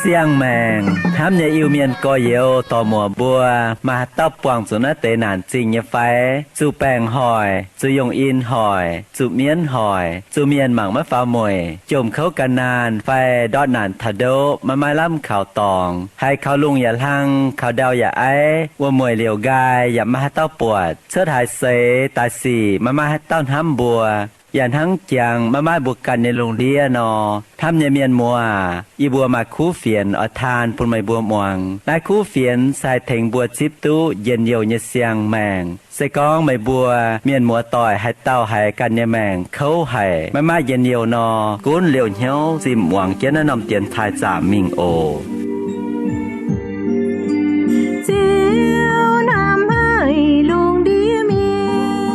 Siang-maengc hnamv nyei Iu-Mienh gorx-youz dorc-muoc mbuo, maaih haaix dauh buangh zuqc naaiv deix naanc zingh nyei fai? Zuqc baengc hoic, zuqc yongh in hoic, zuqc mienv hoic, zuqc mienh mangc maiv faaux mueic, jomc kouv ga'naanh fai ndortv naanc taux ndoqv, maiv maaih lamh kaux dorngx, haiz kaux lungh yaac hlang, kaux ndau yaac aiv, wuom-mueic liouc nqaai yaac maiv maaih haaix dauh buatc, cuotv haaix seix daaih sic maiv maaih haaix dauh hnamv mbuo, yaac hnangv jangx maiv maaih mbuo ganh nyei lungh ndiev nor. Hnamv nyei mienh muoz aac, yie mbuo maaih kuv fienx oix taan bun meih mbuo muangx. Naaiv kuv fienx se haih tengx mbuo zipv duqv njien-youh nyei siang-maengc. Se gorngv meih mbuo mienh muoz-doic haaix dauh haiz ganh nyei maengc kouv haic, maiv maaih njien-youh nor, gunv liouh hnyouv zinh muangx jienv naaiv norm dienx taaih zaamc mingh oc. Ziouv hnamv haic lungh ndiev mienh,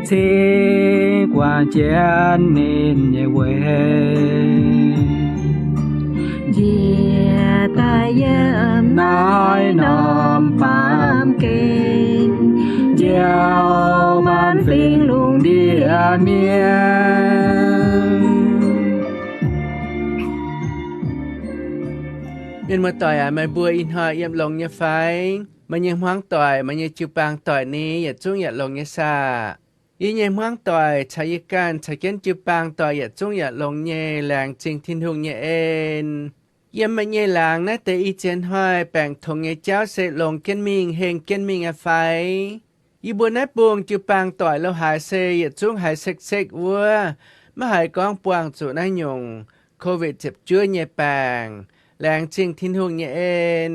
cingx guangc jienv ninh nyei weic, njiec daaih yiem naaiv norm baamh gen, njoux maanc fingx lungh ndiev mienh. Mienh muoz-doic aac, meih mbuo ih hnoi yiem longx nyei fai? Meih nyei hmuangv doic, meih nyei jiu-baang doic ni, yietc zungv yaac longx nyei saah? Yie nyei hmuangv doic caux yie ganh caux jienv jiu-baang doic yietc zungv yaac longx nyei, laengz zingh Tin-Hungh nyei en. Yiem meih nyei laangz naaiv deix ih jiex hnoi baengc tongx nyei jauv se longx jienv mingh, heng jienv mingh aqv fai? Yie mbuo naaiv bung jiu-baang doic lo haaix se yietc zungv haiz sekv-sekv wuov, maiv haiz gorngv buangh zuqc naaiv nyungc Covid ziepc juov nyei baengc. Laengz zingh Tin-Hungh nyei en.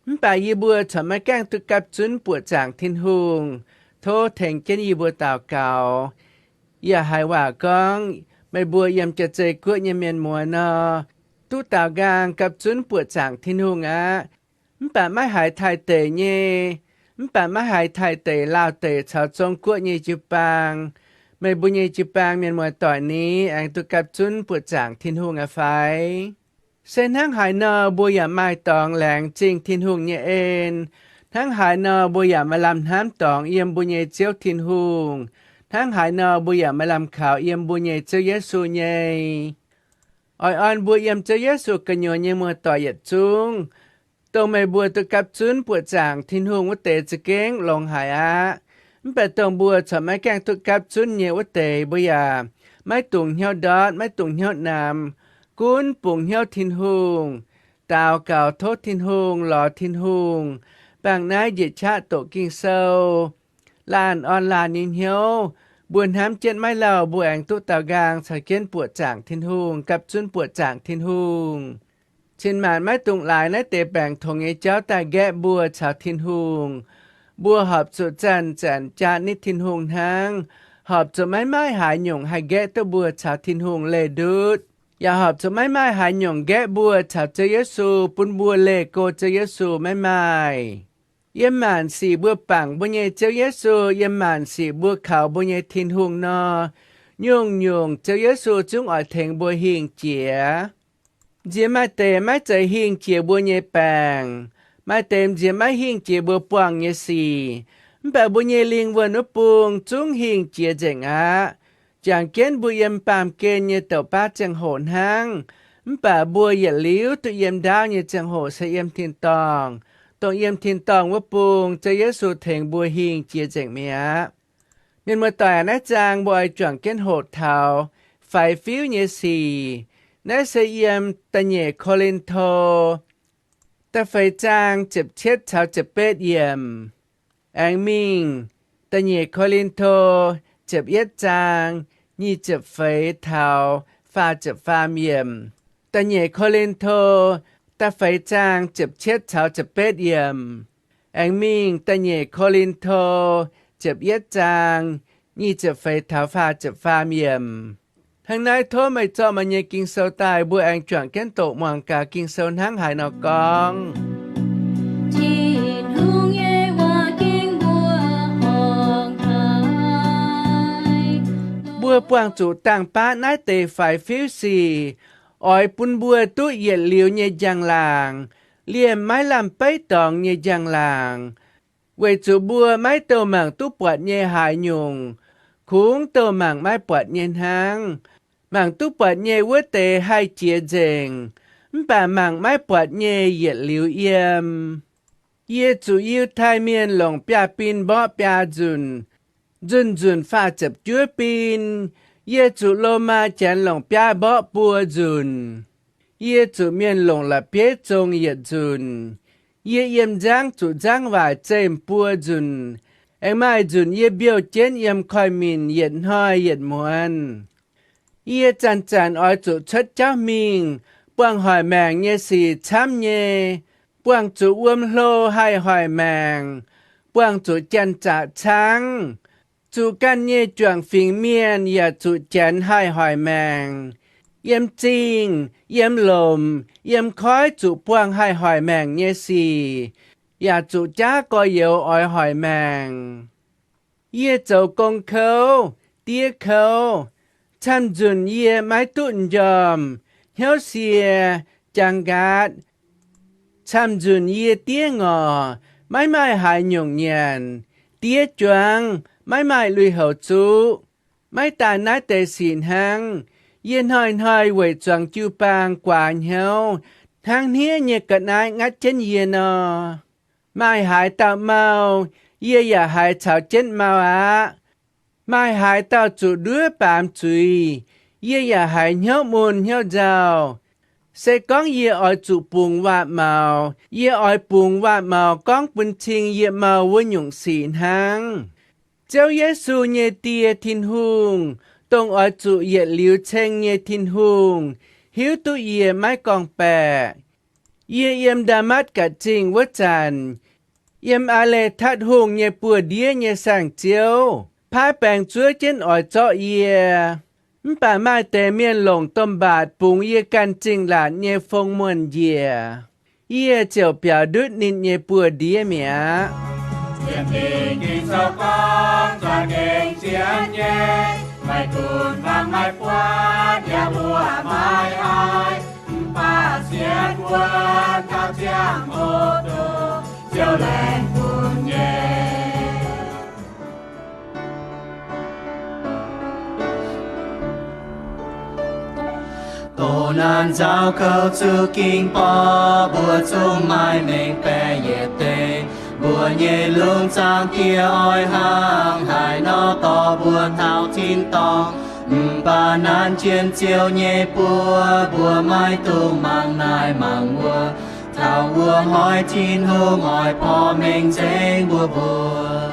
Mv baac yie mbuo corc maiv gaengh duqv gapv zunv buoqc zaangc Tin-Hungh, tov tengx jienv yie mbuo daux gaux. Yaac haiz waac gorngv, meih mbuo yiem jaax-zei guoqv nyei mienh muoz nor, duqv daaux nqaang gapv zunv buoqc zaangc Tin-Hungh aqv. Mv baac maiv haiz Taiv deic nyei, mv baac maiv haiz Taiv deic, Laauh deic caux Zong-Guoqv nyei jiu-baang, meih mbuo nyei jiu-baang mienh muoz-doic ni, aengx duqv gapv zunv buoqc zaangc Tin-Hungh aqv fai? Se hnangv haaix nor mbuo yaac maaih dorngx laengz zingh Tin-Hungh nyei en. Hnangv haaix nor mbuo yaac maaih lamh hnamv dorngx yiem mbuo nyei Ziouv Tin-Hungh. Hnangv haaix nor mbuo yaac maaih lamh kaux yiem mbuo nyei Ziouv Yesu nyei. Oix orn mbuo yiem Ziouv Yesu gu'nyuoz nyei muoz-doic yietc zungv, dongh meih mbuo duqv gapv zunv buoqc zaangc Tin-Hungh wuov deix za'gengh longx haic aqv. Mv baac dongh mbuo corc maiv gaengh duqv gapv zunv nyei wuov deix, mbuo yaac maiv dungx hnyouv ndortv, maiv dungx hnyouv namx, gunv bungx hnyouv Tin-Hungh, daux gaux tov Tin-Hungh, lorz Tin-Hungh, bangc naaiv njiec qaqv doqc Ging-Sou, laanh orn laanh nyei hnyouv, mbuo hnamv jienv maiv lauh mbuo aengx duqv daaux nqaang caux jienv buoqc zaangc Tin-Hungh, gapv zunv buoqc zaangc Tin-Hungh. Cin-maanc maiv dungx laaix naaiv deix baengc tongx nyei jauv daaih nqaeqv mbuo caux Tin-Hungh. Mbuo horpc zuqc zanc-zanc jaa nitv Tin-Hungh hnangv, horpc zuqc maiv maaih haaix nyungc haih nqaeqv duqv mbuo caux Tin-Hungh leih ndutv, yaac horpc zuqc maiv maaih haaix nyungc nqaeqv mbuo caux Ziouv Yesu, bun mbuo leih go Ziouv Yesu, maiv maaih. Yiem maanc sic mbuo bangc mbuo nyei Ziouv Yesu, yiem maanc sic mbuo kaux mbuo nyei Tin-Hungh nor, nyungc-nyungc Ziouv Yesu zungv oix tengx mbuo hingh jiex. Nziex maaih deix maiv zeiz hingh jiex mbuo nyei baengc, maaih deix nziex maiv hingh jiex mbuo buangh nyei sic, mv baac mbuo nyei lingh wuonh wuov bung zungv hingh jiex nzengc aqv. Jangx jienv mbuo yiem baamh gen nyei douc baav ziangh hoc hnangv, mv baac mbuo yietc liuz duqv yiem ndaauv nyei ziangh hoc se yiem tin-dorngh. Dongh yiem tin-dorngh wuov bung Ziouv Yesu tengx mbuo hingh jiex nzengc mi'aqv. Mienh muoz-doic aac, naaiv zaang mbuo oix juangc jienv hoqc taux faix-fiuv nyei sic. Naaiv se yiem da'nyeic Ko^lin^to da'feix zaang ziepc cietv caux ziepc betv yiemc. Aengx mingh da'nyeic Ko^lin^to ziepc yietv zaang nyic ziepc feix taux faah ziepc faam yiemc. Da'nyeic Ko^lin^to da'feix zaang ziepc cietv caux ziepc betv yiemc. Aengx mingh da'nyeic Ko^lin^to ziepc yietv zaang nyic ziepc feix taux faah ziepc faam yiemc. Hnangv naaiv tov meih zorqv meih nyei Ging-Sou daaih, mbuo aengx juangc jienv doqc muangx gaax Ging-Sou hnangv haaix nor gorngv. Tin-Hungh nyei waac ging mbuo horngc haic. Mbuo buangh zuqc dangh baav naaiv deix faix-fiuv sic, oix bun mbuo duqv yietc liuz nyei njang-laangc, liemh maiv lamh beiv dorngx nyei njang-laangc, weic zuqc mbuo maiv douh mangc duqv buatc nyei haaix nyungc, kungx douh mangc maiv buatc nyei hnangv. Mangc duqv buatc nyei wuov deix haih jiex nzengc, mv baac mangc maiv buatc nyei yietc liuz yiem. Yie zuqc Yiutai Mienh longc biaav-bin mborqv biaa nzunc, nzunc-nzunc faah ziepc juov bin. Yie zuqc Lomaa Janx longc biaav mborqv buo nzunc. Yie zuqc mienh longc la'bieiv zong yietc nzunc. Yie yiem nzangv zuqc nzangv waaic zeih m'buo nzunc. Aengx maaih nzunc yie mbiouh jienv yiem koiv-minc yietc hnoi yietc muonz. Yie zanc-zanc oix zuqc cuotv jauv mingh, buangh hoic maengc nyei sic camv nyei, buangh zuqc wuom hlo haih hoic maengc, buangh zuqc janx-zaqc caangv, zuqc ganh nyei juangc fingx mienh yaac zuqc Janx haih hoic maengc. Yiem zingh, yiem lomc, yiem koiv zuqc buangh haih hoic maengc nyei sic, yaac zuqc jaav gorx-youz oix hoic maengc. Yie zoux gong kouv, diev kouv. Camv-nzunc yie maiv duqv m'njormh, hnyouv sie, jaang nqaatv. Camv-nzunc yie diev ngorc, maiv maaih haaix nyungc nyanc, diev juangv, maiv maaih lui-houx zuqv. Maiv daaih naaiv deix sic hnangv, yie hnoi-hnoi weic zuangx jiu-baang guaax hnyouv, hnangv hniev nyei ga'naaiv ngatv jienv yie nor. Maaih haaix dauh mau, yie yaac haiz caux jienv mau aqv. Maaih haaix dauh zuqc nduov baamz zuiz, yie yaac haiz hnyouv mun hnyouv nzauh. Se gorngv yie oix zuqc bungx waac-maux, yie oix bungx waac-maux gorngv bun cing yie mau wuov nyungc sic hnangv. Ziouv Yesu nyei Die Tin-Hungh, dongh oix zuqc yietc liuz ceng nyei Tin-Hungh, hiuv duqv yie maiv gorngv-baeqc. Yie yiem Ndaa^matv^gatc Zingh wuov zanc, yiem Aa^le^tatv Hungh nyei buoz-ndiev nyei saeng-ziouv paaiv baeng zuov jienv oix zorqv yie. Mv baac maaih deix mienh longc domh mbaatc bungx yie ganh zingh laatc nyei fong muonh njiec. Yie ziouc biaux ndutv ninh nyei buoz-ndiev mi'aqv. Sienx Fingx Ging-Sou gorngv, za'gengh sienx nyei, maiv gunv mangc maiv buatc yaac mbuoqc maiv haih, mv baac sienx wuonv taux ziangh hoc duqv Ziouv laengz bun nyei. Doqc naanc nzauh kouv zuqc ging borqc, mbuo zungv maaih mengh baeqc yietc deix. Mbuo nyei lungh zaangc Diex oix hnangv haaix nor dorh mbuo taux tin-dorngh. Mv baac naaiv jien Ziouv nyei buoz, mbuo maiv dungx mangc naaiv mangc wuov. Taux wuov hnoi Tin-Hungh oix porv mengh nzengc mbuo mbuox.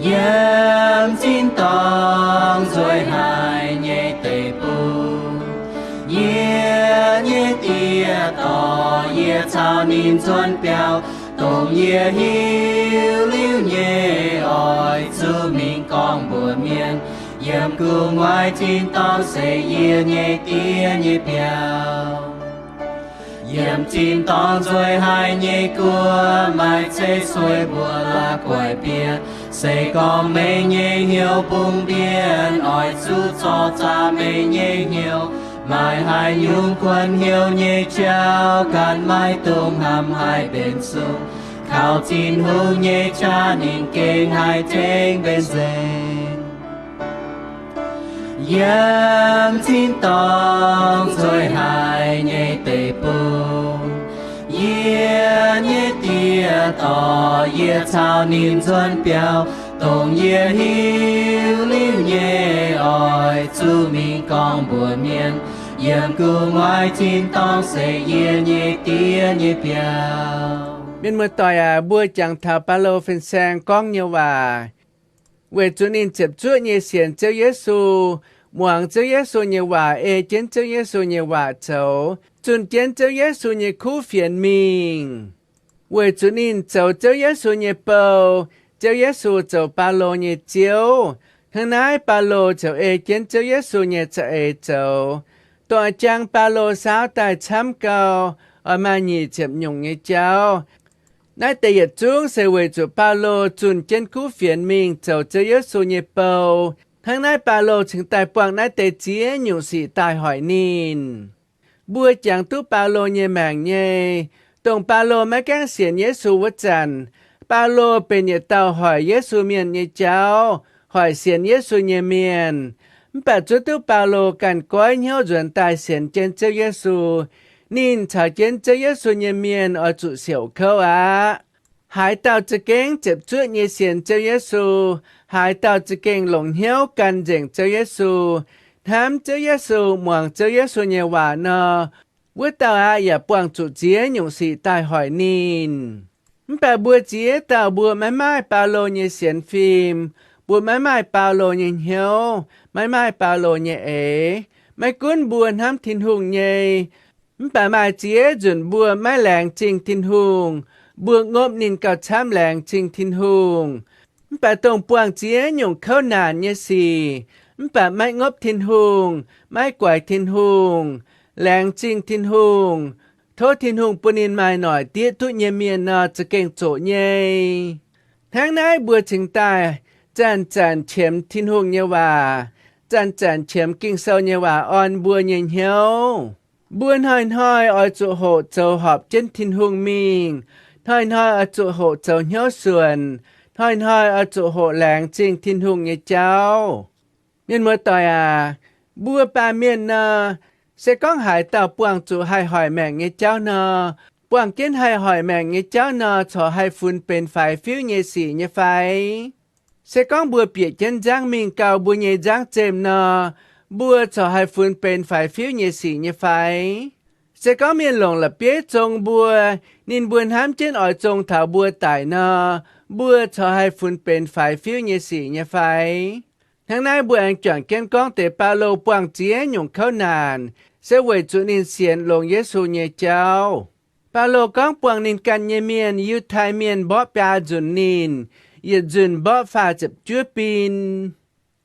Yiem tin-dorngh nzueic haic nyei deic-bung, yie nyei Diex dorh yie caux ninh nzuonx biauv. Dongh yie hiuv liuz nyei oix zuqc mingh gorngv mbuox mienh. Yiem gu'nguaaic tin-dorngh se yie nyei Diex nyei biauv. Yiem tin-dorngh nzueic haic nyei guoqv maaih zeiv sueih mbuo la'guaih bieqc. Se gorngv mengh nyei hnyouv bungx mbienv, oix zuqc zorc zaqc mengh nyei hnyouv. Maaih haaix nyungc kuonx hnyouv nyei jauv ganh maiv dungx hnamv haih mbenc sung. Kaux Tin-Hungh nyei qaqv ninh gengh haih tengx mbenc nzengc. Yiem tin-dorngh nzueic haic nyei deic-bung, yie nyei Diex dorh yie caux ninh nzuonx biauv. Dongh yie hiuv liuz nyei oix zuqc mingh gorngv mbuox mienh. Yiem gu'nguaaic tin-dorngh se yie nyei Diex nyei biauv. Mienh muoz-doic aac, mbuo jangx taux Baulo fin-saeng gorngv nyei waac, weic zuqc ninh ziepc zuoqv nyei sienx Ziouv Yesu, muangx Ziouv Yesu nyei waac, ei jienv Ziouv Yesu nyei waac zoux, zunh jienv Ziouv Yesu nyei kuv fienx mingh. Weic zuqc ninh zoux Ziouv Yesu nyei bou, Ziouv Yesu zoux Baulo nyei Ziouv. Hnangv naaiv Baulo ziouc ei jienv Ziouv Yesu nyei za'eix zoux. Dongh a'jang Baulo saauv daaih camv gau, oix maaih nyic ziepc nyungc nyei jauv. Naaiv deix yietc zungv se weic zuqc Baulo zunh jienv kuv fienx mingh zoux Ziouv Yesu nyei bou. Hnangv naaiv Baulo cingx daaih buangh naaiv deix ziex nyungc sic daaih hoic ninh. Mbuo jangx duqv Baulo nyei maengc nyei, dongh Baulo maiv gaengh sienx Yesu wuov zanc, Baulo benx yietc dauh hoic Yesu mienh nyei jauv, hoic sienx Yesu nyei mienh. Mv baac zuov duqv Baulo ganh goiv hnyouv nzuonx daaih sienx jienv Ziouv Yesu, ninh caux jienv Ziouv Yesu nyei mienh oix zuqc siouc kouv aqv. Haaix dauh za'gengh ziepc zuoqv nyei sienx Ziouv Yesu, haaix dauh za'gengh longc hnyouv gan nzengc Ziouv Yesu, hnamv Ziouv Yesu, muangx Ziouv Yesu nyei waac nor, wuov dauh aqv yaac buangh zuqc ziex nyungc sic daaih hoic ninh. Mv baac mbuo ziex dauh mbuo maiv maaih Baulo nyei sienx fim, mbuo maiv maaih Baulo nyei hnyouv, maiv maaih Baulo nyei eix. Maiv gunv mbuo hnamv Tin-Hungh nyei, mv baac maaih ziex nzunc mbuo maiv laengz zingh Tin-Hungh, mbuo ngopv ninh gauh camv laengz zingh Tin-Hungh. Mv baac dongh buangh ziex nyungc kouv naanc nyei sic, mv baac maiv ngopv Tin-Hungh, maiv guaix Tin-Hungh, laengz zingh Tin-Hungh, tov Tin-Hungh bun ninh maaih noic diev duqv nyei mienh nor, za'gengh zoqc nyei. Hnangv naaiv mbuo cingx daaih zanc-zanc qiemx Tin-Hungh nyei waac, zanc-zanc qiemx Ging-Sou nyei waac orn mbuo nyei hnyouv. Mbuo hnoi-hnoi oix zuqc hoqc zoux horpc jienv Tin-Hungh mingh, hnoi-hnoi oix zuqc hoqc zoux hnyouv suonc, hnoi-hnoi oix zuqc hoqc laengz zingh Tin-Hungh nyei jauv. Mienh muoz-doic aac, mbuo baamh mienh nor, se gorngv haaix dauh buangh zuqc haih hoic maengc nyei jauv nor, buangh jienv haih hoic maengc nyei jauv nor, corc haih funx benx faix-fiuv nyei sic nyei fai? Se gorngv mbuo bieqc jienv nzangv mingh gau mbuo nyei nzangv zemh nor, mbuo corc haih funx benx faix-fiuv nyei sic nyei fai? Se gorngv mienh longc la'bieiv zong mbuo, ninh mbuo hnamv jienv oix zong taux mbuo daic nor, mbuo corc haih funx benx faix-fiuv nyei sic nyei fai? Hnangv naaiv mbuo aengx juangc jienv gorngv deix Baulo buangh ziex nyungc kouv naanc, se weic zuqc ninh sienx longx Yesu nyei jauv. Baulo gorngv buangh ninh ganh nyei mienh, Yiutai Mienh, mborqv biaa nzunc ninh, yietc nzunc mborqv faah ziepc juov bin.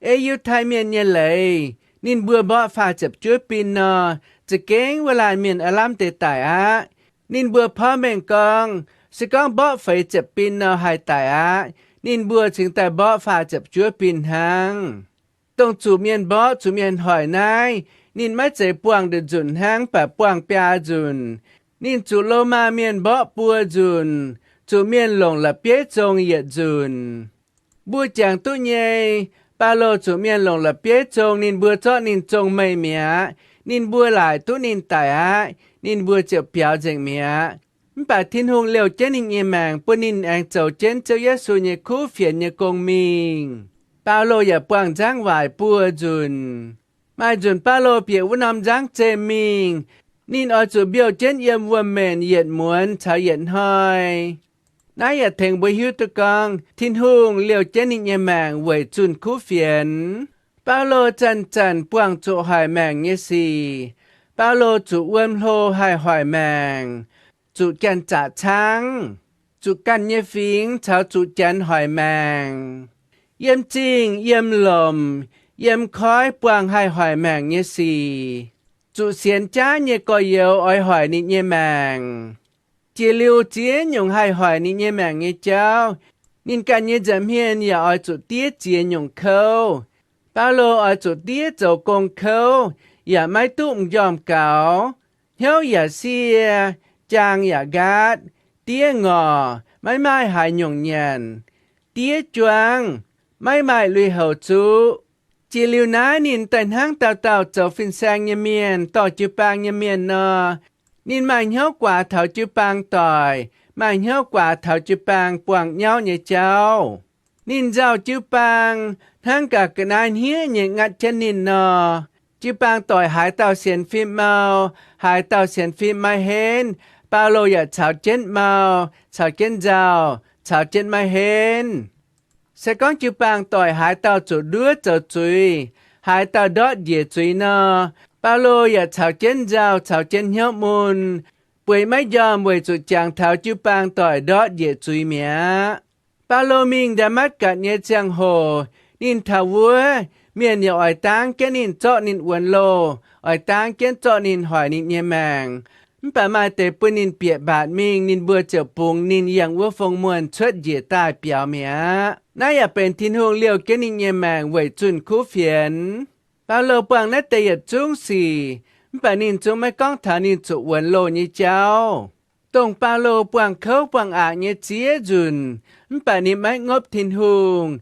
Ei Yiutai Mienh nyei leiz, ninh mbuo mborqv faah ziepc juov bin nor, za'gengh wuov laanh mienh aav lamh deix daic aqv. Ninh mbuo porv mengh gorngv, se gorngv mborqv feix ziepc bin nor haih daic aqv. Ninh mbuo cingx daaih mborqv faah ziepc juov bin hnangv. Dongh zuqc mienh mborqv, zuqc mienh hoic naaiv, ninh maiv zeiz buangh nduqc nzunc hnangv, mv baac buangh biaa nzunc. Ninh zuqc Lomaa Mienh mborqv buo nzunc, zuqc mienh longc la'bieiv zong yietc nzunc. Mbuo jangx duqv nyei, Baulo zuqc mienh longc la'bieiv zong, ninh mbuo zorqv ninh zong meih mi'aqv. Ninh mbuo laaic duqv ninh daic aqv. Ninh mbuo ziouc biaux nzengc mi'aqv. Mv baac Tin-Hungh liouh jienv ninh nyei maengc, bun ninh aengx zoux jienv Ziouv Yesu nyei kuv fienx nyei gong mingh. Baulo yaac buangh nzangv waaic buo nzunc. Maaih nzunc Baulo bieqc wuov norm nzangv zemh mingh, ninh oix zuqc mbiouh jienv yiem wuom-maenc yietc muonz caux yietc hnoi. Naaiv yaac tengx mbuo hiuv duqv gorngv Tin-Hungh liouh jienv ninh nyei maengc weic zunh kuv fienx. Baulo zanc-zanc buangh zuqc hoic maengc nyei sic. Baulo zuqc wuom hlo haih hoic maengc, zuqc janx-zaqc caangv, zuqc ganh nyei fingx caux zuqc janx hoic maengc, yiem zingh, yiem lomc, yiem koiv buangh haih hoic maengc nyei sic, zuqc sienx jaav nyei gorx-youz oix hoic ninh nyei maengc. Jiex liuz ziex nyungc haih hoic ninh nyei maengc nyei jauv, ninh ganh nyei nza'hmien yaac oix zuqc diev ziex nyungc kouv. Baulo oix zuqc diev zoux gong kouv, yaac maiv duqv m'njormh gaux, hnyouv yaac sie, jaang yaac nqaatv, diev ngorc, maiv maaih haaix nyungc nyanc, diev juangv, maiv maaih lui-houx zuqv. Jiex liuz naaiv ninh daaih hnangv dauh dauh zoux fin-saeng nyei mienh, dorh jiu-baang nyei mienh nor, ninh maaih hnyouv guaax taux jiu-baang doic, maaih hnyouv guaax taux jiu-baang buangh nyauv nyei jauv. Ninh nzauh jiu-baang hnangv ga'naaiv hniev nyei ngatv jienv ninh nor. Jiu-baang doic haaix dauh sienx fim mau, haaix dauh sienx fim maiv henv, Baulo yaac caux jienv mau, caux jienv nzauh, caux jienv maiv henv. Se gorngv jiu-baang doic haaix dauh zuqc nduov zoux zuiz, haaix dauh ndortv njiec zuiz nor, Baulo yaac caux jienv nzauh, caux jienv hnyouv mun, bueix maiv njormh weic zuqc jangx taux jiu-baang doic ndortv njiec zuiz mi'aqv. Baulo mingh Ndaa^matv^gatc nyei ziangh hoc, ninh taux wuov, mienh yaac oix dangv jienv ninh zorqv ninh wuonx loh, oix dangv jienv zorqv ninh hoic ninh nyei maengc. Mv baac maaih deix bun ninh bieqc mbaatc mingh, ninh mbuo ziouc bungx ninh yangh wuov fong muonh cuotv njiec daaih biaux mi'aqv. Naaiv yaac benx Tin-Hungh liouh jienv ninh nyei maengc weic zunh kuv fienx. Baulo buangh naaiv deix yietc zungv sic, mv baac ninh zungv maiv gorngv taux ninh zuqc wuonx loh nyei jauv. Dongh Baulo buangh kouv buangh aqc nyei ziex nzunc, mv baac ninh maiv ngopv Tin-Hungh,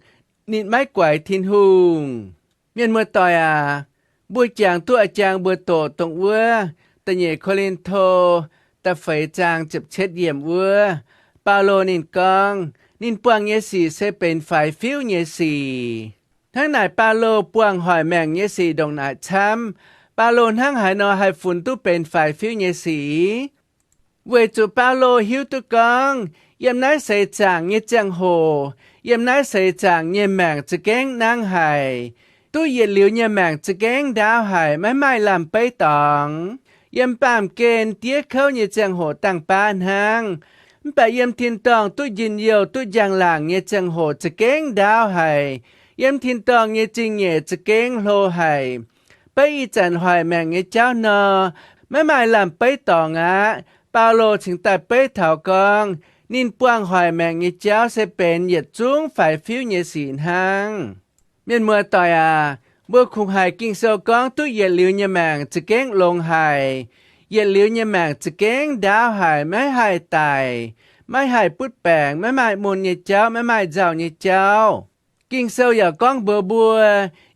ninh maiv guaix Tin-Hungh. Mienh muoz-doic aac, mbuo jangx duqv a'jang mbuo doqc dongh wuov da'nyeic Ko^lin^to da'feix zaang ziepc cietv yiemc wuov, Baulo ninh gorngv, ninh buangh nyei sic se benx faix-fiuv nyei sic. Hnangv naaic Baulo buangh hoic maengc nyei sic ndongc naaic camv. Baulo hnangv haaix nor haih funx duqv benx faix-fiuv nyei sic? Weic zuqc Baulo hiuv duqv gorngv, yiem naaiv seix zaangc nyei ziangh hoc, yiem naaiv seix zaangc nyei maengc za'gengh nangv haic, duqv yietc liuz nyei maengc za'gengh ndaauv haic, maiv maaih lamh beiv dorngx. Yiem baamh gen diev kouv nyei ziangh hoc dangh baav hnangv, mv baac yiem tin-dorngh duqv njien-youh duqv njang-laangc nyei ziangh hoc za'gengh ndaauv haic. Yiem tin-dorngh nyei zingh nyeic za'gengh hlo haic. Beiv ih zanc hoic maengc nyei jauv nor, maiv maaih lamh beiv dorngx aqv. Baulo cingx daaih beiv taux gorngv, ninh buangh hoic maengc nyei jauv se benx yietc zungv faix-fiuv nyei sic hnangv. Mienh muoz-doic aac, mbuo kungx haiz Ging-Sou gorngv duqv yietc liuz nyei maengc za'gengh longx haic, yietc liuz nyei maengc za'gengh ndaauv haic, maiv haih daic, maiv haih butv baengc, maiv maaih mun nyei jauv, maiv maaih nzauh nyei jauv. Ging-Sou yaac gorngv mbuox mbuo,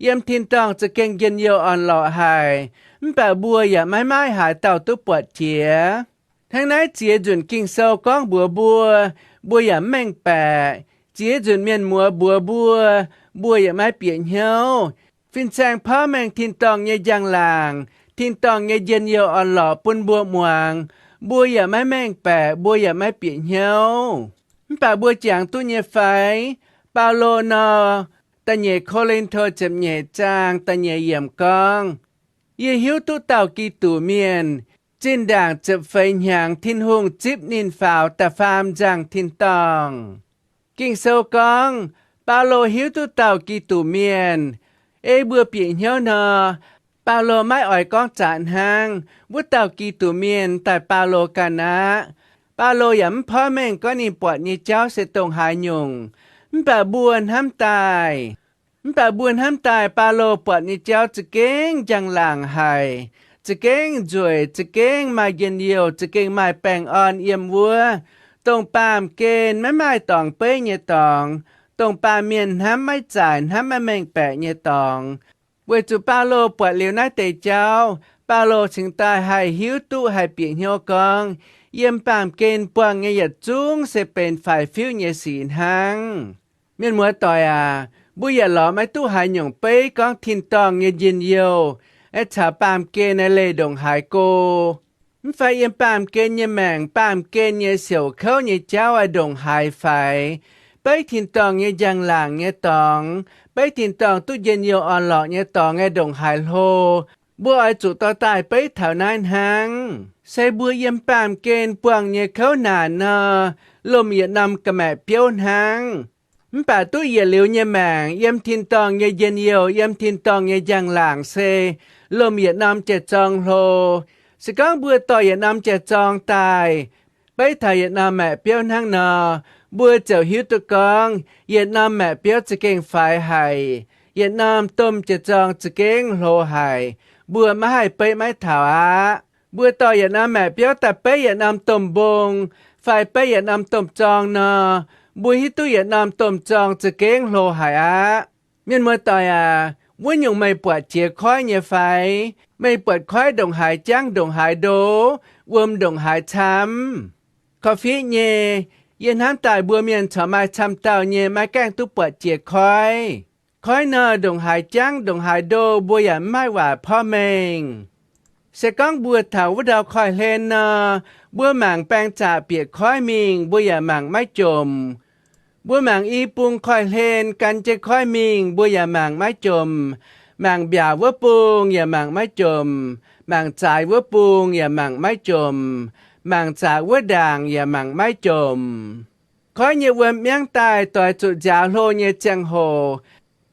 yiem tin-dorngh za'gengh njien-youh orn-lorqc haic, mv baac mbuo yaac maiv maaih haaix dauh duqv buatc jiex. Hnangv naaiv ziex nzunc Ging-Sou gorngv mbuox mbuo, mbuo yaac mv mengh baeqc. Ziex nzunc mienh muoz mbuox mbuo, mbuo yaac maiv bieqc hnyouv. Fin-saeng porv mengh tin-dorngh nyei njang-laangc, tin-dorngh nyei njien-youh orn-lorqc bun mbuo muangx, mbuo yaac maiv mengh baeqc, mbuo yaac maiv bieqc hnyouv. Mv baac mbuo jangx duqv nyei fai? Baulo nor, da'nyeic Ko^lin^to ziepc nyeic zaang da'nyeic yiemc gorngv, yie hiuv duqv dauh Giduc mienh, zinh ndaangc ziepc feix hnyangx Tin-Hungh zipv ninh faaux da'faam nzangh tin-dorngh. Ging-Sou gorngv, Baulo hiuv duqv dauh Giduc mienh. Ei mbuo bieqc hnyouv nor, Baulo maiv oix gorngv zaqc hnangv, wuov dauh Giduc mienh daaih Baulo ganh aqv. Baulo yaac mv porv mengh gorngv ninh buatc nyei jauv se dongh haaix nyungc. Mv baac mbuo hnamv daaih, mv baac mbuo hnamv daaih Baulo buatc nyei jauv za'gengh njang-laangc haic, za'gengh nzueic, za'gengh maaih njien-youh, za'gengh maaih baengh orn yiem wuov, dongh baamh gen maiv maaih dorngx beiv nyei dorngx, dongh baamh mienh hnamv maiv zaaic, hnamv maiv mengh baeqc nyei dorngx. Weic zuqc Baulo buatc liuz naaiv deix jauv, Baulo cingx daaih haih hiuv duqv, haih bieqc hnyouv gorngv, yiem baamh gen buangh nyei yietc zungv se benx faix-fiuv nyei sic hnangv. Mienh muoz-doic aac, mbuo yaac lorz maiv duqv haaix nyungc beiv gorngv tin-dorngh nyei njien-youh, aeqv, caux baamh gen aeqv, leih ndongc haaix go. Mv fai yiem baamh gen nyei maengc, baamh gen nyei siouc kouv nyei jauv aeqv, ndongc haaix faix. Beiv tin-dorngh nyei njang-laangc nyei dorngx, beiv tin-dorngh duqv njien-youh orn-lorqc nyei dorngx aeqv, ndongc haaix hlo. Mbuo oix zuqc dorh daaih beiv taux naaiv hnangv. Se mbuo yiem baamh gen buangh nyei kouv naanc nor, lomh yietc norm ga'maeqc biouv hnangv. Mv baac duqv yietc liuz nyei maengc, yiem tin-dorngh nyei njien-youh, yiem tin-dorngh nyei njang-laangc se lomh yietc norm jiex zorng hlo. Se gorngv mbuo dorh yietc norm jiex zorng daaih, beiv taux yietc norm maeqc biouv hnangv nor, mbuo ziouc hiuv duqv gorngv yietc norm maeqc biouv za'gengh faix haic, yietc norm domh jiex zorng za'gengh hlo haic, mbuo maiv haih beiv maiv taux aqv. Mbuo dorh yietc norm maeqc biouv daaih beiv yietc norm domh mbong, fai beiv yietc norm domh zorng nor, mbuo hiuv duqv yietc norm domh zorng za'gengh hlo haic aqv. Mienh muoz-doic aac, wuov nyungc meih buatc jiez koiv nyei fai? Meih buatc koiv ndongc haaix jangv, ndongc haaix ndo, wuom ndongc haaix camv? Korv-fiqv nyei, yie hnamv daaih mbuo mienh corc maaih camv dauh nyei maiv gaengh duqv buatc jiez koiv. Koiv nor, ndongc haaix jangv, ndongc haaix ndo, mbuo yaac mv maaih waac porv mengh. Se gorngv mbuo taux wuov ndau koiv-hlen nor, mbuo mangc baeng zaqc bieqc koiv mingh, mbuo yaac mangc maiv jomc. Mbuo mangc i bung koiv-hlen gan jienv koiv mingh, mbuo yaac mangc maiv jomc. Mangc mbiaauc wuov bung yaac mangc maiv jomc. Mangc zaaix wuov bung yaac mangc maiv jomc. Mangc zaqc wuov ndaangc yaac mangc maiv jomc. Koiv nyei wuom miangv daaih doix zuqc nziaaux hlo nyei ziangh hoc,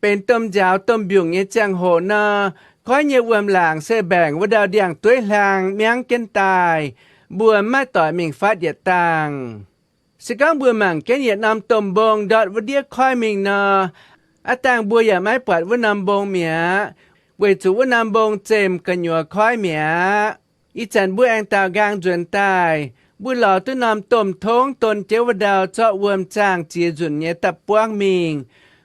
benx domh nziaaux domh mbiungc nyei ziangh hoc nor, koiv nyei wuom-laangc se mbaengc wuov ndau ndiangx-dueiv hlang miangv jienv daaih. mbuo mv maaih doic mingh fatv yietc dangh. Se gorngv mbuo mangc jienv yietc norm domh mbong ndortv wuov ndiev koiv mingh nor, aav dangh mbuo yaac maiv buatc wuov norm mbong mi'aqv, weic zuqc wuov norm mbong zemh gu'nyuoz koiv mi'aqv. Ih zanc mbuo aengx daaux nqaang nzuonx daaih, mbuo lorz duqv norm domh tongv don jienv wuov ndau zorqv wuom zaangh ziex nzunc nyei da'buangv mingh,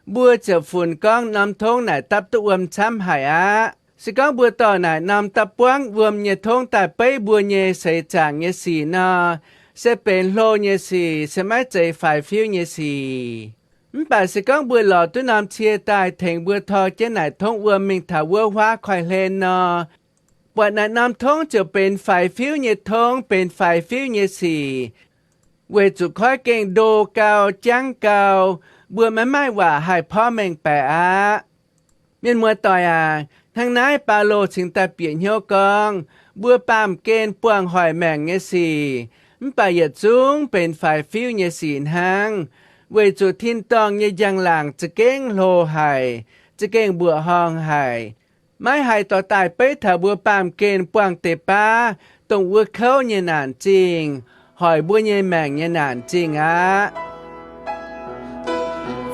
mbuo ziouc funx gorngv norm tongv naaic dapv duqv wuom camv haic aqv. Se gorngv mbuo dorh naaic norm da'buangv wuom nyei tongv daaih beiv mbuo nyei seix zaangc nyei sic nor, se benx hlo nyei sic, se maiv zeiz faix-fiuv nyei sic. Mv baac se gorngv mbuo lorz duqv norm cie daaih tengx mbuo tor jienv naaic tongv wuom mingh taux wuov huaav koiv-hlen nor, buatc naaic norm tongv ziouc benx faix-fiuv nyei tongv, benx faix-fiuv nyei sic, weic zuqc koiv gengh ndo gau, jangv gau, mbuo maiv maaih waac haih porv mengh baeqc aqv. Mienh muoz-doic aac, hnangv naaiv Baulo cingx daaih bieqc hnyouv gorngv, mbuo baamh gen buangh hoic maengc nyei sic, mv baac yietc zungv benx faix-fiuv nyei sic hnangv, weic zuqc tin-dorngh nyei njang-laangc za'gengh hlo haic, za'gengh mbuoqc horngh haic, maiv haih dorh daaih beiv taux mbuo baamh gen buangh deix baav, dongh wuov kouv nyei naanc zingh, hoic mbuo nyei maengc nyei naanc zingh aqv.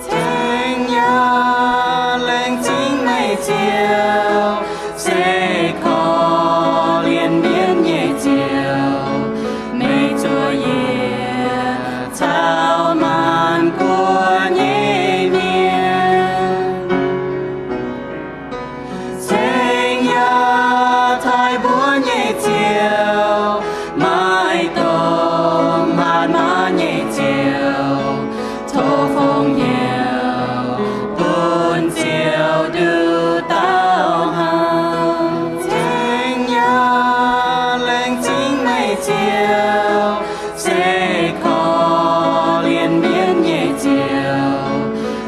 Ceng yaac laengz zingh meih Ziouv, se korv-lienh mienv nyei Ziouv, meih zuov yietc caux maanc guoqv nyei mienh. Ceng yaac taaih mbuo nyei Ziouv, maaih domh hatc maaz nyei Ziouv, tov fongc hnyouv bun Ziouv nduqc dauh hnaangx. Ceng yaac laengz zingh meih Ziouv, se korv-lienh mienv nyei Ziouv,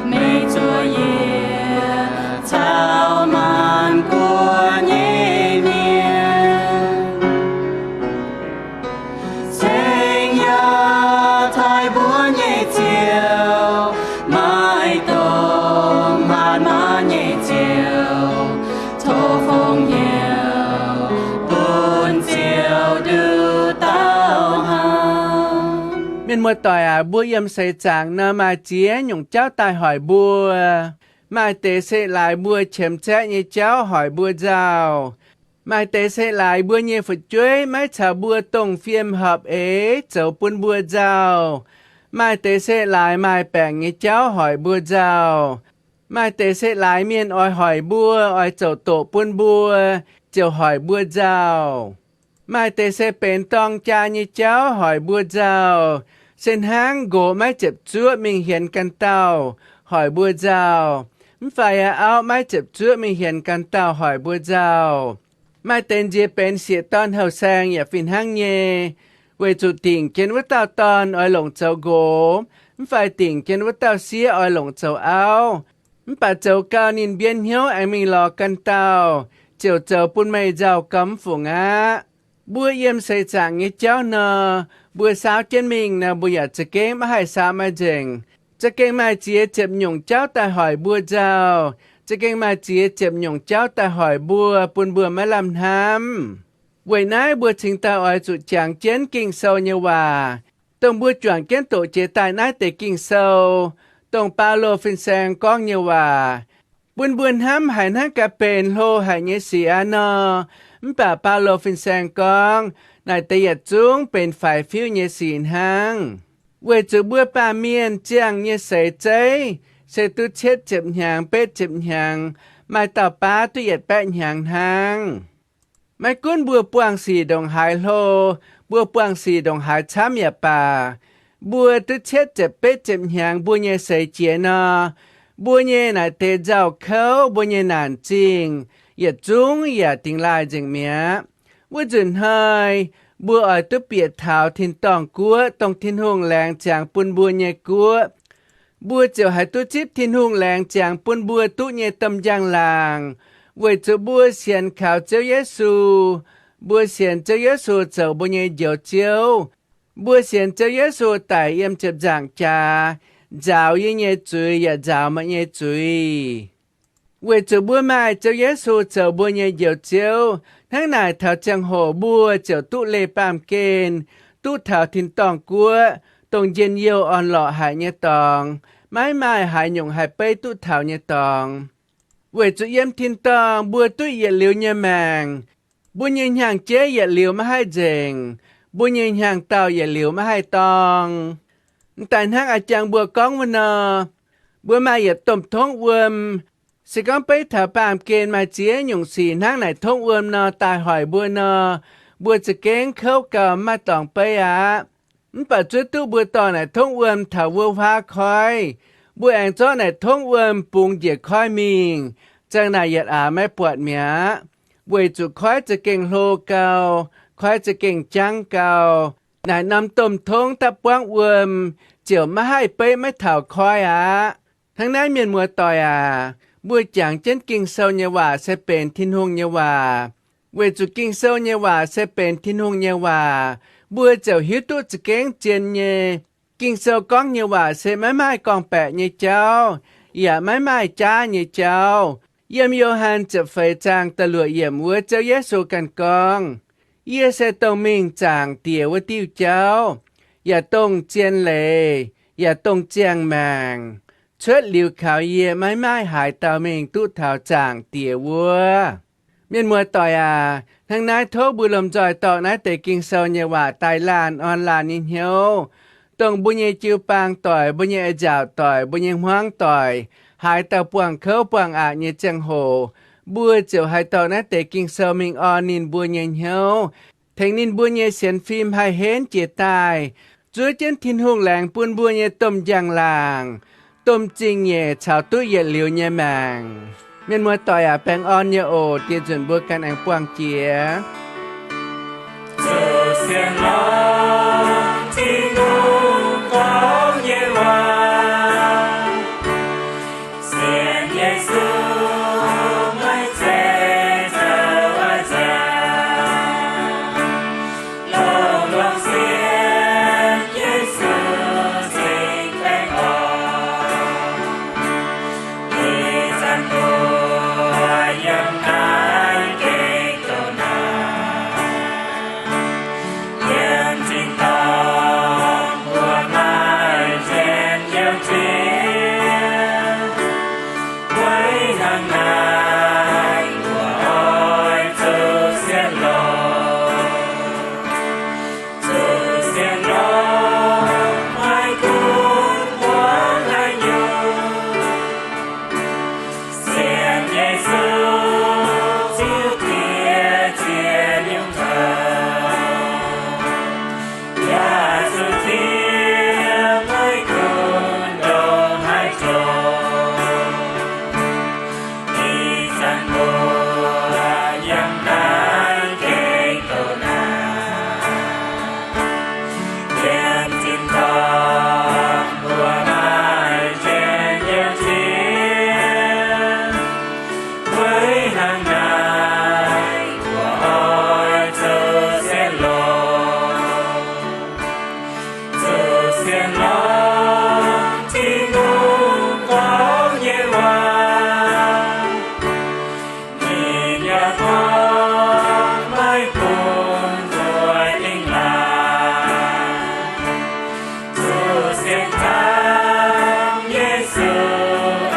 meih zuov yietc caux maanc guoqv nyei mienh. Ceng yaac taaih mbuo nyei Ziouv, maaih domh hatc maaz nyei Ziouv, tov fongc hnyouv bun Ziouv nduqc dauh hnaangx. Mienh muoz-doic aac, mbuo yiem seix zaangc nor maaih ziex nyungc jauv daaih hoic mbuo. Maaih deix se laaix mbuo qiemx zaeqv nyei jauv hoic mbuo nzauh. Maaih deix se laaix mbuo nyei fu'jueiv maiv caux mbuo dongh fiem horpc eix zoux bun mbuo nzauh. Maaih deix se laaix maaih baengc nyei jauv hoic mbuo nzauh. Maaih deix se laaix mienh oix hoic mbuo, oix zoux doqc bun mbuo, ziouc hoic mbuo nzauh. Maaih deix se benx dorng jaa nyei jauv hoic mbuo nzauh, se hnangv nqox maiv ziepc zuoqv mingh hienx ganh dauh hoic mbuo nzauh, mv fai auv maiv ziepc zuoqv mingh hienx ganh dauh hoic mbuo nzauh. Maaih deix nziex benx sieqv dorn houh saeng yaac fih hnangv nyei, weic zuqc dingc jienv wuov dauh dorn oix longc zoux nqox, mv fai dingc jienv wuov dauh sieqv oix longc zoux auv. Mv baac zoux gau ninh mbienv hnyouv aengx mingh lorz ganh dauh, ziouc zoux bun meih nzauh gau mv fungc aqv. Mbuo yiem seix zaangc nyei jauv nor, mbuo saauv jienv mingh nor, mbuo yaac za'gengh maiv haih saau maaih nzengc. Za'gengh maaih ziex ziepc nyungc jauv daaih hoic mbuo nzauh. Za'gengh maaih ziex ziepc nyungc jauv daaih hoic mbuo, bun mbuo maiv lamh hnamv. Weic naaiv mbuo cingx daaih oix zuqc jangx jienv Ging-Sou nyei waac, dongh mbuo juangc jienv doqc jiex daaih naaiv deix Ging-Sou, dongh Baulo fin-saeng gorngv nyei waac, bun mbuo hnamv haiz hnangv gaax benx hlo haic nyei sic aqv nor. Mv baac Baulo fin-saeng gorngv naaic deix yietc zungv benx faix-fiuv nyei sic hnangv. Weic zuqc mbuo baamh mienh ziangh nyei seix zeiv se duqv cietv ziepc hnyangx, betv ziepc hnyangx, maaih dauh baav duqv yietc baeqv hnyangx hnangv. Maiv gunv mbuo buangh sic ndongc haaix hlo, mbuo buangh sic ndongc haaix camv yaac baac, mbuo duqv cietv ziepc betv ziepc hnyangx mbuo nyei seix jiex nor, mbuo nyei naaic deix nzauh kouv, mbuo nyei naanc zingh yietc zungv yaac dingx laaih nzengc mi'aqv. Wuov nzunc hnoi mbuo oix duqv bieqc taux tin-dorngh guoqv, dongh Tin-Hungh laengz ziangx bun mbuo nyei guoqv. Mbuo ziouc haih duqv zipv Tin-Hungh laengz ziangx bun mbuo duqv nyei domh njang-laangc, weic zuqc mbuo sienx kaux Ziouv Yesu. Mbuo sienx Ziouv Yesu zoux mbuo nyei Njoux Ziouv. Mbuo sienx Ziouv Yesu daic yiem ziepc nzaangc jaax, nzaaux yie nyei zuiz yaac nzaaux meih nyei zuiz. Weic zuqc mbuo maaih Ziouv Yesu zoux mbuo nyei Njoux Ziouv, hnangv naaic taux ziangh hoc mbuo ziouc duqv leih baamh gen, duqv taux tin-dorngh guoqv, dongh njien-youh orn-lorqc haic nyei dorngx, maiv maaih haaix nyungc haih beiv duqv taux nyei dorngx. Weic zuqc yiem tin-dorngh mbuo duqv yietc liuz nyei maengc, mbuo nyei hnyangx-jeiv yietc liuz maiv haih nzengc, mbuo nyei hnyangx-daauh yietc liuz maiv haih dorng. M'daaih hnangv a'jang mbuo gorngv wuov nor, mbuo maaih yietc domh tongv wuom. Se gorngv beiv taux baamh gen maaih ziex nyungc sic hnangv naaic tongv wuom nor daaih hoic mbuo nor, mbuo za'gengh kouv gau, maiv maaih dorngx beiv aqv. Mv baac zuov duqv mbuo dorh naaic tongv wuom taux wuov huaav koiv, mbuo aengx zorqv naaic tongv wuom bungx njiec koiv mingh, ziang naaic yietc aax maiv buatc mi'aqv. Weic zuqc koiv za'gengh hlo gau, koiv za'gengh jangv gau. Naaic norm domh tongv da'buangv wuom ziouc maiv haih beiv maiv taux koiv aqv. Hnangv naaiv, mienh muoz-doic aac, mbuo jangx jienv Ging-Sou nyei waac se benx Tin-Hungh nyei waac. Weic zuqc Ging-Sou nyei waac se benx Tin-Hungh nyei waac, mbuo ziouc hiuv duqv za'gengh zien nyei. Ging-Sou gorngv nyei waac se maiv maaih gorngv-baeqc nyei jauv, yaac maiv maaih jaav nyei jauv. Yiem Yo^han ziepc feix zaang da'luoqc yiemc wuov, Ziouv Yesu ganh gorngv, Yie se dongh mingh zaangc Diex wuov diuh jauv, yaac dongh zien leiz, yaac dongh ziangh maengc. Cuotv liuz kaux yie maiv maaih haaix dauh mingh duqv taux zaangc Diex wuov. Mienh muoz-doic aac, hnangv naaiv tov mbuo lomh nzoih dorh naaiv deix Ging-Sou nyei waac daaih laanh orn laanh nyei hnyouv, dongh mbuo nyei jiu-baang doic, mbuo nyei a'nziaauc doic, mbuo nyei hmuangv doic, haaix dauh buangh kouv buangh aqc nyei ziangh hoc, mbuo ziouc haih dorh naaiv deix Ging-Sou mingh orn ninh mbuo nyei hnyouv, tengx ninh mbuo nyei sienx fim haih henv jiez daaih, zuov jienv Tin-Hungh laengz bun mbuo nyei domh njang-laangc, domh zingh nyeic caux duqv yietc liuz nyei maengc. Mienh muoz-doic aac, baengh orn nyei oc. Dieh nzunc mbuo ganh aengx buangh jiex. Zuqc sienx longx Tin-Hungh gorngv nyei waac, sienx Yesu maiv zeiz zoux a'nziaauc. Longx-longx sienx Yesu cingx baengh orn. Ih zanc mbuo yiem naaiv gengh douc naaic, yiem tin-dorngh mbuo maaih njien-youh nziex. Weic hnangv naaic mbuo oix zuqc sienx longx. Zuqc sienx longx maiv gunv muangx haaix nyungc, sienx Yesu Ziouv Diex ziex nyungc douc, yaac zuqc ziex maiv gunv ndongc haaix zoux. Ih zanc mbuo yiem naaiv gengh douc naaic, yiem tin-dorngh mbuo maaih njien-youh nziex. Weic hnangv naaic mbuo oix zuqc sienx longx, zuqc sienx longx Tin-Hungh gorngv nyei waac. Ninh yaac gorngv maiv bun mbuo dingh laangc. Zuqc sienx camv Yesu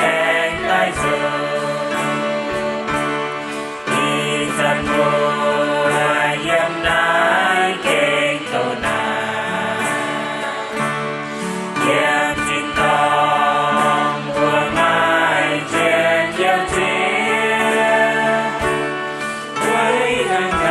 aengx daaih nzunc. Ih zanc mbuo yiem naaiv gengh douc naaic, yiem tin-dorngh mbuo maaih njien-youh nziex. Weic hnangv